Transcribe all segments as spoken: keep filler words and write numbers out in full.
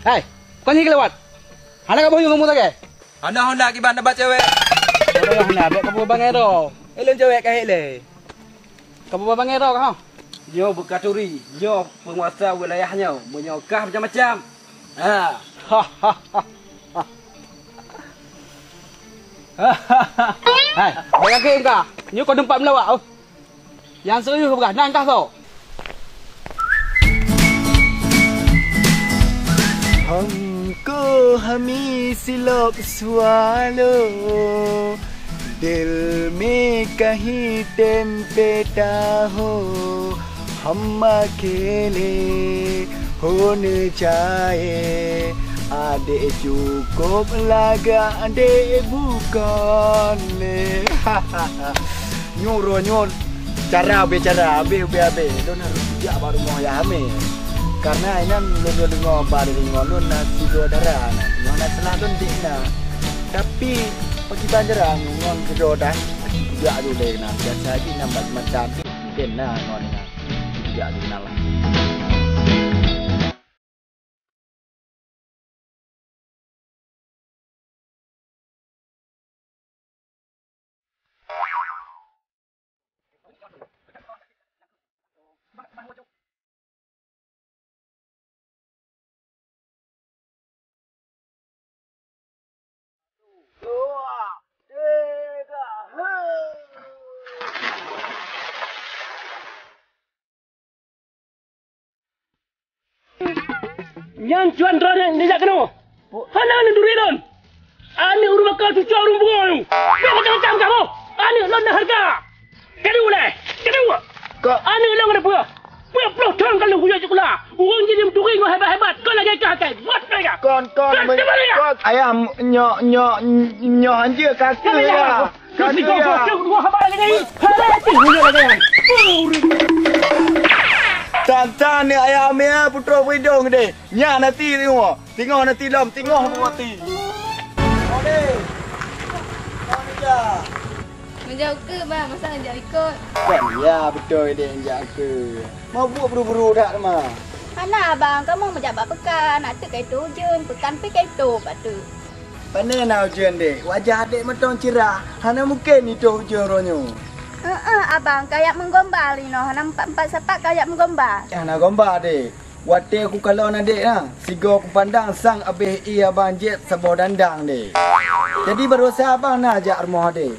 Hai, bukan sih kelewat. Hana kaboh yue kamu tak? Hana honda kiban dapat cewek. Hana, hana, bek kamu bangai ro. Eh, lôn cewek kahek lé. Kamu bangai ro kah? Nyoe beukaturi, nyoe penguasa wilayah nyoe. Meunyoe kah macam-macam. Ha. Hai, bek kaki engkau. Nyoe kau tempat melawak, oh. Nyang serius peugah, nan kah soe? Hongko hami silop swallow, dil me kahi tempe taho, hama kele hone cae, adek cukup lagak dek bukon le. Nyoe uroe nyoe cara ubé cara, abéh ubé abéh. Lôn harôh jak bak rumoh Yah Amé. Karna inan lôn deungoe ba deungoe lôn na sidroe dara na. Nyang na salah lôn dek na. Tapi pakiban dara ngon keudroe dah. Kujak lôn lé na. Biasa jih na bak mata mungken na ngon na. Kujak lôn na lah. Nyan cuan droeneuh neujak keunoe. Hana neuturi lôn. Aneuk ureueng makajih cucok ureueng beungoh. Pih macam-macam kamoe. Aneuk lôn na hareuga. Kadu lé, kadu. Kok aneuk lôn ada peue? Peuet ploh thon ka lôn kuyok sikula. Ureueng jih neuturi ngon hebat-hebat. Kok lagèe kah kai. Buat mereka. Kon, kon, kon, ayah, nyoe, nyoe, nyoe anjeuk kaki ya. Kaki ya. Tan-tan ni ayah Amir putroe beudong deh. Nyan nati tengok. Tengok nati lom, tengok buati. Ode. Ode ya. Meujak ukeue, Bang, masa neujak likot? Kan ya, beutôi deh neujak ukeue. Mau buet buru-buru that teuma. Hana, Abang, kamoe meujak bak peukan, ateueh ka itôh ujeuen, peukan pih ka itôh, ateueh. Pane na ujeuen deh, wajah adek mantong cerah, hana mungken itôh ujeuen roh nyoe. Heeh, Abang, kajak meugombal inoe, hana empat-empat sapat kajak meugombal. Eh, hana gombal deh. Watèe kukalon adek na, sigoe kupandang sang abeh ié abang jép saboh dandang deh. Jadi baroesa abang na jak rumoh adek.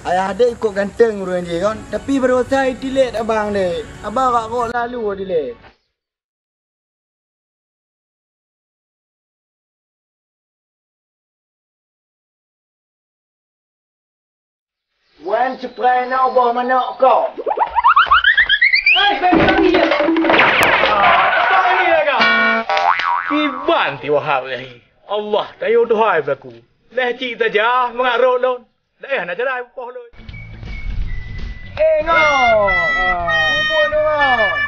Ayah adek cukôp ganteng ureueng jih kon, tapi baroesa itilek abang deh. Abang rak gok lalu dilek. Wan, cuprai na boh manok ko. Hai, bang kami ya. Bang ini ya kau. Kiban ti wahab lagi. Allah tayo dohai belaku. Leh cik saja mangat rot lon. Daerah na jalan poh lon. Eh, Ngon! Ah. Kumpul tu, Ngon!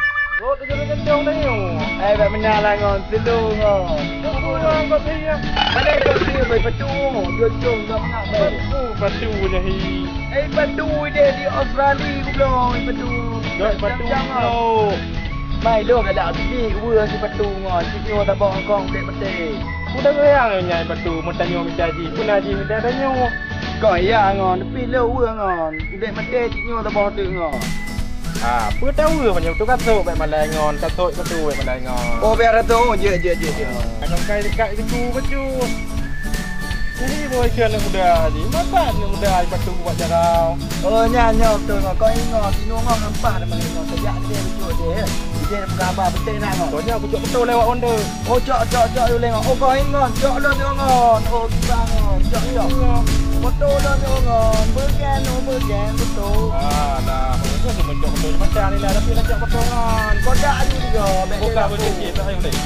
Rot tu jadi kencang tadi, Ngon. Eh, bak meunan lah, Ngon. Selu, Ngon. Kumpul, Ngon, kau sini, ya. Mana kau sini, boy? Patu, Ngon. Dua jom, kau mengap, boy. Patu, patu, nyahi. Eh, patu, dia di Australia, goblok, patu. Dok, patu, Ngon. Mai, lo, galak bisi, gua si patu, Ngon. Si nyoe tabok Hong Kong, dek pete. Udah goyang, nyai patu, meutanyoe mita jih. Puna jih mita tanyoe. Kon iya ngon, tapi le uwe ngon. Udeb maté cit nyoe saboh teuk ngon. Ha, peue tahu meunyoe tu ka sôk bèk malai ngon, ka sôk ka tu bèk malai ngon. Oh, biar tu. Oh, jeuet, jeuet, jeuet, jeuet. Akan kai dekat gitu bacut. Jadi boh ikan anak muda ni, masa anak muda ai patu buat jarau. Oh, nyan nyoe beutôi ngon. Kau ingat, inoe ngon gampang dah malai ngon. Sejak dia betul dia. Dia bukan abah betul nak ngon. Soalnya aku cok betul lewat Honda. Oh, cok, cok, cok, yue lengok. Oh, kau ingat, cok lôn nyoe ngon. Oh, gila ngon. Cok, cok. Foto lôn nyoe ngon. Beugen, oh, beugen, betul. Ah, nah, foto tu mencok betul macam ni lah. Tapi nak cok betul ngon. Kau dak aju juga. Buka betul sikit, tak payah boleh.